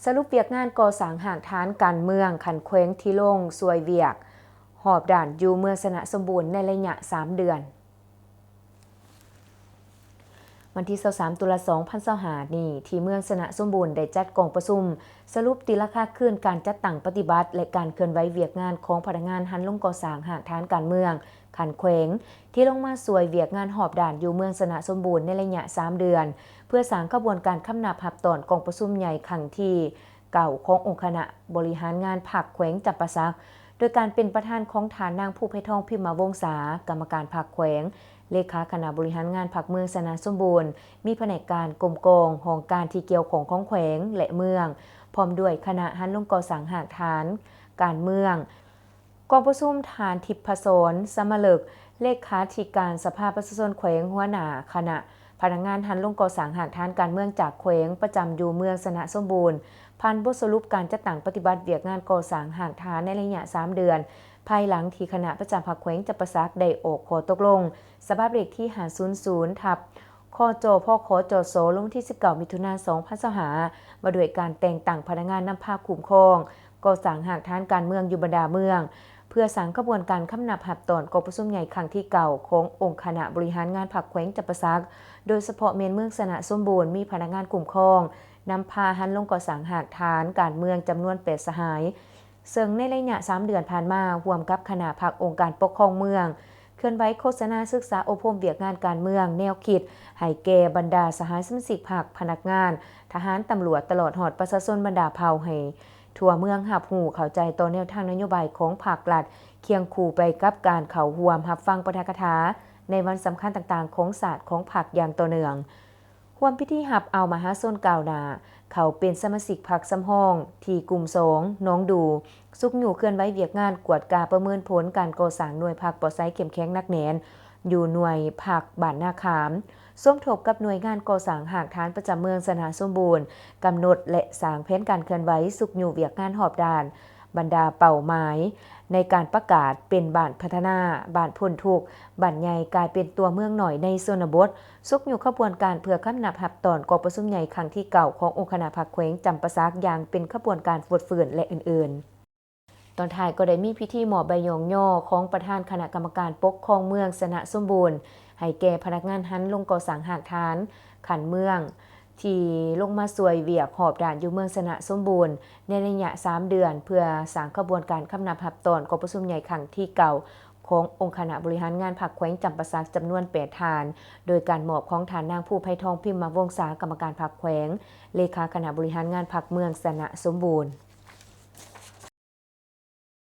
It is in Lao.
ສະຫຼຸບວຽກງານກໍ່ສ້າງຮາກຖານການເມືອງຂັ້ນແຂວງທີ່ລົງຊ່ວຍວຽກຮອບດ້ານຢູ່ເມືອງຊະນະສົມບູນໃນໄລຍະສາມເດືອນ. ວັນທີຊາວສາມ ຕຸລາ ສອງພັນຊາວຫ້ານີ້ ທີ່ເມືອງຊະນະສົມບູນໄດ້ຈັດກອງປະຊຸມສະຫຼຸບຕີລາຄາຄືນການຈັດຕັ້ງປະຕິບັດ ແລະ ການເຄື່ອນໄຫວວຽກງານຂອງພະນັກງານຫັນລົງກໍ່ສ້າງຮາກຖານການເມືອງຂັ້ນແຂວງ ທີ່ລົງມາຊ່ວຍວຽກງານຮອບດ້ານຢູ່ເມືອງຊະນະສົມບູນໃນໄລຍະສາມເດືອນ ເພື່ອສ້າງຂະບວນການຄຳນັບຮັບຕ້ອນກອງປະຊຸມໃຫຍ່ຄັ້ງທີເກົ້າຂອງອົງຄະນະບໍລິຫານງານພັກແຂວງຈຳປາສັກ ໂດຍການເປັນປະທານຂອງທ່ານນາງ ພູໄພທອງ ພິມມະວົງສາ ກຳມະການພັກແຂວງ, ເລຂາຄະນະບໍລິຫານງານພັກເມືອງຊະນະສົມບູນ, ມີພະແນກການກົມກອງ, ຫ້ອງການທີ່ກ່ຽວຂ້ອງຂອງແຂວງ ແລະ ເມືອງ, ພ້ອມດ້ວຍຄະນະຫັນລົງກໍ່ສ້າງຮາກຖານການເມືອງ. ກອງປະຊຸມ ທ່ານ ທິບພະສອນ ສະມະເລິກ ເລຂາທິການສະພາປະຊາຊົນແຂວງ, ຫົວໜ້າຄະນະພະນັກງານຫັນລົງກໍ່ສ້າງຮາກຖານການເມືອງຈາກແຂວງ ປະຈຳຢູ່ເມືອງຊະນະສົມບູນ ຜ່ານບົດສະຫຼຸບການຈັດຕັ້ງປະຕິບັດວຽກງານກໍ່ສ້າງຮາກຖານໃນໄລຍະສາມເດືອນ ພາຍຫຼັງທີ່ຄະນະປະຈຳພັກແຂວງຈຳປາສັກໄດ້ອອກຂໍ້ຕົກລົງ ສະບັບເລກທີຫ້າສູນສູນ ທັບ ຄຈ ພຂຈສ ລົງວັນທີສິບເກົ້າ ມິຖຸນາ ສອງພັນຊາວຫ້າ ວ່າດ້ວຍການແຕ່ງຕັ້ງພະນັກງານນຳພາຄຸ້ມຄອງກໍ່ສ້າງຮາກຖານການເມືອງຢູ່ບັນດາເມືອງ ເພື່ອສ້າງຂະບວນການຄຳນັບຮັບຕ້ອນກອງປະຊຸມໃຫຍ່ຄັ້ງທີເກົ້າຂອງອົງຄະນະບໍລິຫານງານພັກແຂວງຈຳປາສັກ, ໂດຍສະເພາະແມ່ນເມືອງຊະນະສົມບູນມີພະນັກງານຄຸ້ມຄອງນຳພາຫັນລົງກໍ່ສ້າງຮາກຖານການເມືອງຈຳນວນແປດສະຫາຍ. ເຊິ່ງໃນໄລຍະສາມເດືອນຜ່ານມາ, ຮ່ວມກັບຄະນະພັກອົງການປົກຄອງເມືອງ ເຄື່ອນໄຫວໂຄສະນາສຶກສາອົບຮົມວຽກງານການເມືອງ, ແນວຄິດໃຫ້ແກ່ບັນດາສະຫາຍສະມາຊິກພັກ, ພະນັກງານ, ທະຫານ, ຕຳຫຼວດ, ຕະຫຼອດຮອດປະຊາຊົນບັນດາເຜົ່າ ໃຫ້ທົ່ວເມືອງຮັບຮູ້ເຂົ້າໃຈຕໍ່ແນວທາງນະໂຍບາຍຂອງພັກລັດ, ຄຽງຄູ່ໄປກັບການເຂົ້າຮ່ວມຮັບຟັງປາຖະກະຖາໃນວັນສຳຄັນຕ່າງໆຂອງຊາດຂອງພັກຢ່າງຕໍ່ເນື່ອງ. ຮ່ວມພິທີຮັບເອົາມະຫາຊົນກ້າວໜ້າເຂົ້າເປັນສະມາຊິກພັກສຳຮອງທີ່ກຸ່ມສອງ ໜອງດູ, ຊຸກຍູ້ເຄື່ອນໄຫວວຽກງານກວດກາປະເມີນຜົນການກໍ່ສ້າງໜ່ວຍພັກປອດໃສເຂັ້ມແຂງໜັກແໜ້ນ ຢູ່ໜ່ວຍພັກບ້ານນາຂາມ, ສົມທົບກັບໜ່ວຍງານກໍ່ສ້າງຮາກຖານປະຈຳເມືອງຊະນະສົມບູນ, ກຳນົດ ແລະ ສ້າງແຜນການເຄື່ອນໄຫວ, ຊຸກຍູ້ວຽກງານຮອບດ້ານ, ບັນດາເປົ້າໝາຍໃນການປະກາດເປັນບ້ານພັດທະນາ, ບ້ານພົ້ນທຸກ, ບ້ານໃຫຍ່ກາຍເປັນຕົວເມືອງນ້ອຍໃນຊົນນະບົດ, ຊຸກຍູ້ຂະບວນການເພື່ອຄຳນັບຮັບຕ້ອນກອງປະຊຸມໃຫຍ່ຄັ້ງທີເກົ້າຂອງອົງຄະນະພັກແຂວງຈຳປາສັກຢ່າງເປັນຂະບວນການຟົດຟື້ນ ແລະ ອື່ນໆ. ຕອນທ້າຍກໍໄດ້ມີພິທີມອບໃບຍ້ອງຍໍຂອງປະທານຄະນະກຳມະການປົກຄອງເມືອງຊະນະສົມບູນ ໃຫ້ແກ່ພະນັກງານຫັນລົງກໍ່ສ້າງຮາກຖານຂັ້ນເມືອງ ທີ່ລົງມາຊ່ວຍວຽກຮອບດ້ານຢູ່ເມືອງຊະນະສົມບູນໃນໄລຍະສາມເດືອນ ເພື່ອສ້າງຂະບວນການຄຳນັບຮັບຕ້ອນກອງປະຊຸມໃຫຍ່ຄັ້ງທີເກົ້າຂອງອົງຄະນະບໍລິຫານງານພັກແຂວງຈຳປາສັກຈຳນວນແປດທ່ານ, ໂດຍການມອບຂອງທ່ານນາງ ພູໄພທອງ ພິມມະວົງສາ ກຳມະການພັກແຂວງ, ເລຂາຄະນະບໍລິຫານງານພັກເມືອງຊະນະສົມບູນ.